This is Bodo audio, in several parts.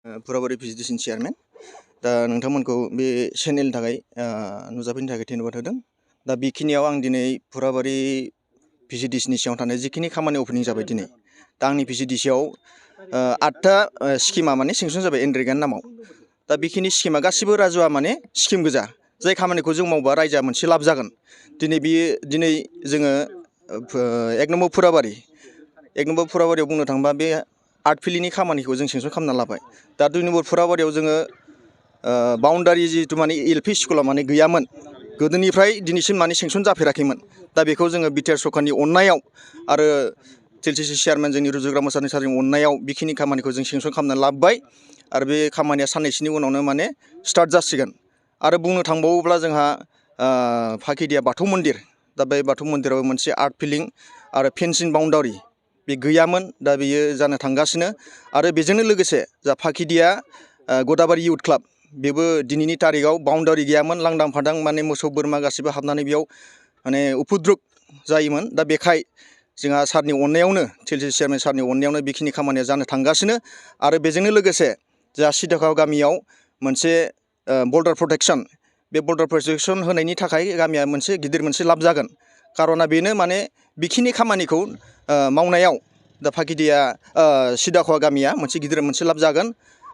पुराबारि भिजिटेसन चेयारमेन दा नोंथांमोनखौ बे चेनेलनि थाखाय नुजाफैनो थाखाय धन्यबाद होदों। दा बेखिनियाव आं दिनै पुराबारि भिजिडिसिनि सिङाव थानाय जिखिनि खामानि अपेनिं जाबाय दिनै दा आंनि भिजिडिसियाव 8टा स्किमा माने सेंसन जाबाय एनरेगानि नामाव। दा बेखिनि स्किमा गासिबो राजुवा माने स्किम गोजा, जाय खामानिखौ जों मावबा रायजोआ मोनसे लाब जागोन। दिनै जोङो 1 नम्बर पुराबारियाव बुंनो थाङोबा बे आर्ट फिल्डनि खामानिखौ जों सेंसन खालामना लाबाय। दा 2 नम्बर पुराबारियाव जोङो बाउन्डारि जिथु माने एलपि स्कुला माने गैयामोन, गोदोनिफ्राय दिनैसिम माने सेंसन जाफेराखैमोन। दा बेखौ जोङो बिटिआर सरकारनि अननायाव आरो टिएलसिसि चेयारमेन जोंनि रुजुग्रा मोसाहारि सारनि अननायाव बेखिनि खामानिखौ जों सेंसन खालामनानै लाबाय आरो बे खामानिया साननैसोनि उनावनो माने स्टार्ट जासिगोन। आरो बुंनो थांबावोब्ला जोंहा फाकिदिया बाथौ मन्दिर, दा बे बाथौ मन्दिराव मोनसे आर्ट फिलिं आरो फेन्सिं बाउन्डारि बे गैयामोन, दा बेयो जानो थांगासिनो। आरो बेजोंनो लोगोसे जा फाकिदिया गदाबारि इउथ क्लाब, बेबो दिनैनि तारिखाव बाउन्डारि गैयामोन, लांदां फादां माने मोसौ बोरमा गासिबो हाबनानै बेयाव माने उफुद्रुग जायोमोन। दा बेखाय जोंहा सारनि अननायावनो टिएलसिसि चेयारमेन सारनि अननायावनो बेखिनि खामानिया जानो थांगासिनो। आरो बेजोंनो लोगोसे जा सिदाखाव गामियाव मोनसे बर्डार प्रटेक्सन, बे बर्डार प्रटेक्सन होनायनि थाखाय गामिया मोनसे गिदिर मोनसे लाब जागोन। कारना बेनो माने बेखिनि खामानिखौ मावनायाव दा फाकिदिया सिदाख'वा गामिया मोनसे गिदिर मोनसे लाब जागोन।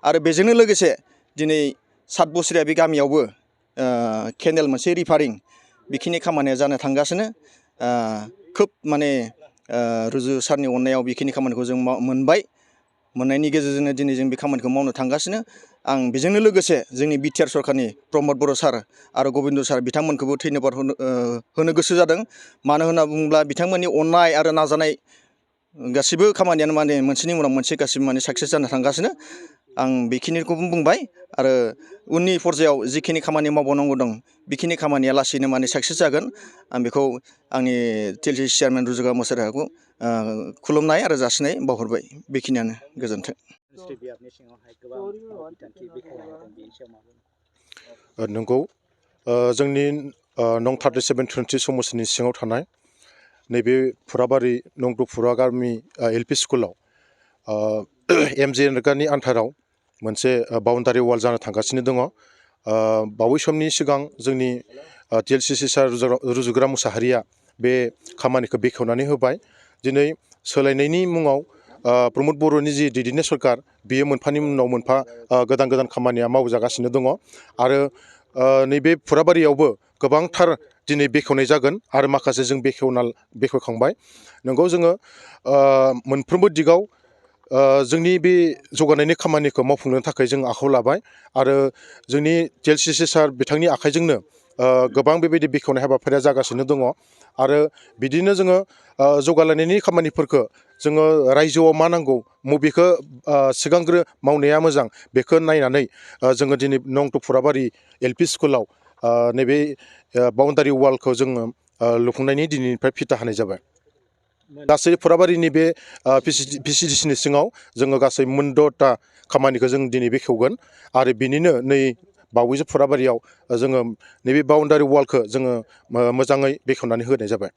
आरो बेजोंनो लोगोसे दिनै 7 बोसोरिया बे गामियावबो केनेल मोनसे रिफारिं बेखिनि खामानिया जानो थांगासिनो। खोब माने रुजु सारनि अननायाव बेखिनि खामानिखौ जों मोननायनि गेजेरजोंनो दिनै जों बे खामानिखौ मावनो थांगासिनो। आं बेजोंनो लोगोसे जोंनि बिटिआर सरकारनि प्रमद बर' सार आरो गबिन्द सार बिथांमोनखौबो धन्यबाद होनो गोसो जादों। मानो होनना बुङोब्ला बिथांमोननि अननाय आरो नाजानाय गासिबो खामानियानो माने मोनसेनि उनाव मोनसे गासिबो माने साक्सेस जानो थांगासिनो। आं बेखिनिखौबो बुंबाय आरो उननि पर्यायाव जिखिनि खामानि मावबावनांगौ दं बेखिनि खामानिया लासैनो माने साक्सेस जागोन। आं बेखौ आंनि टिएलसिसि चेयारमेन रुजुग्रा मोसाहारिखौ खुलुमनाय आरो जासिनाय बावहरबाय। बेखिनियानो, गोजोन्थों। नंगौ, जोंनि नं 3720 समस्तिनि सिङाव थानाय नैबे पुराबारि नं 2 पुरा गामि एलपि स्कुलाव MGNREGAनि आन्थाराव मोनसे बाउन्डारि वाल जानो थांगासिनो दङ। बावै समनि सिगां जोंनि टिएलसिसि सार रुजुग्रा मोसाहारिया बे खामानिखौ बेखेवनानै होबाय। दिनै सोलायनायनि मुङाव प्रमद बर'नि जि दैदेननाय सरकार, बियो मोनफानि उनाव मोनफा गोदान खामानिया मावजागासिनो दङ। आरो नैबे पुराबारियावबो गोबांथार दिनै बेखेवनाय जागोन आरो माखासे जों बेखेवखांबाय। नंगौ, जोङो मोनफ्रोमबो दिगाव जोंनि बे जौगानायनि खामानिखौ मावफुंनो थाखाय जों आखायाव लाबाय आरो जोंनि टिएलसिसि सार बिथांनि आखाइजोंनो गोबां बेबायदि बेखेवनाय हाबाफारिया जागासिनो दङ। आरो बिदिनो जोङो जौगालायनायनि खामानिफोरखौ जोङो रायजोआव मा नांगौ, बबेखौ सिगांग्रो मावनाया मोजां, बेखौ नायनानै जोङो दिनै नं 2 पुराबारि एलपि स्कुलाव नैबे बाउन्डारि वालखौ जोङो लुफुंनायनि दिनैनिफ्राय फिथा होनाय जाबाय। गासै पुराबारिनि बे भिसिडिसिनि सिङाव जोङो गासै 6टा खामानिखौ जों दिनै बेखेवगोन आरो बिनिनो नै बावैसो पुराबारियाव जोङो नैबे बाउन्डारि वालखौ जोङो मोजाङै बेखेवनानै होनाय जाबाय।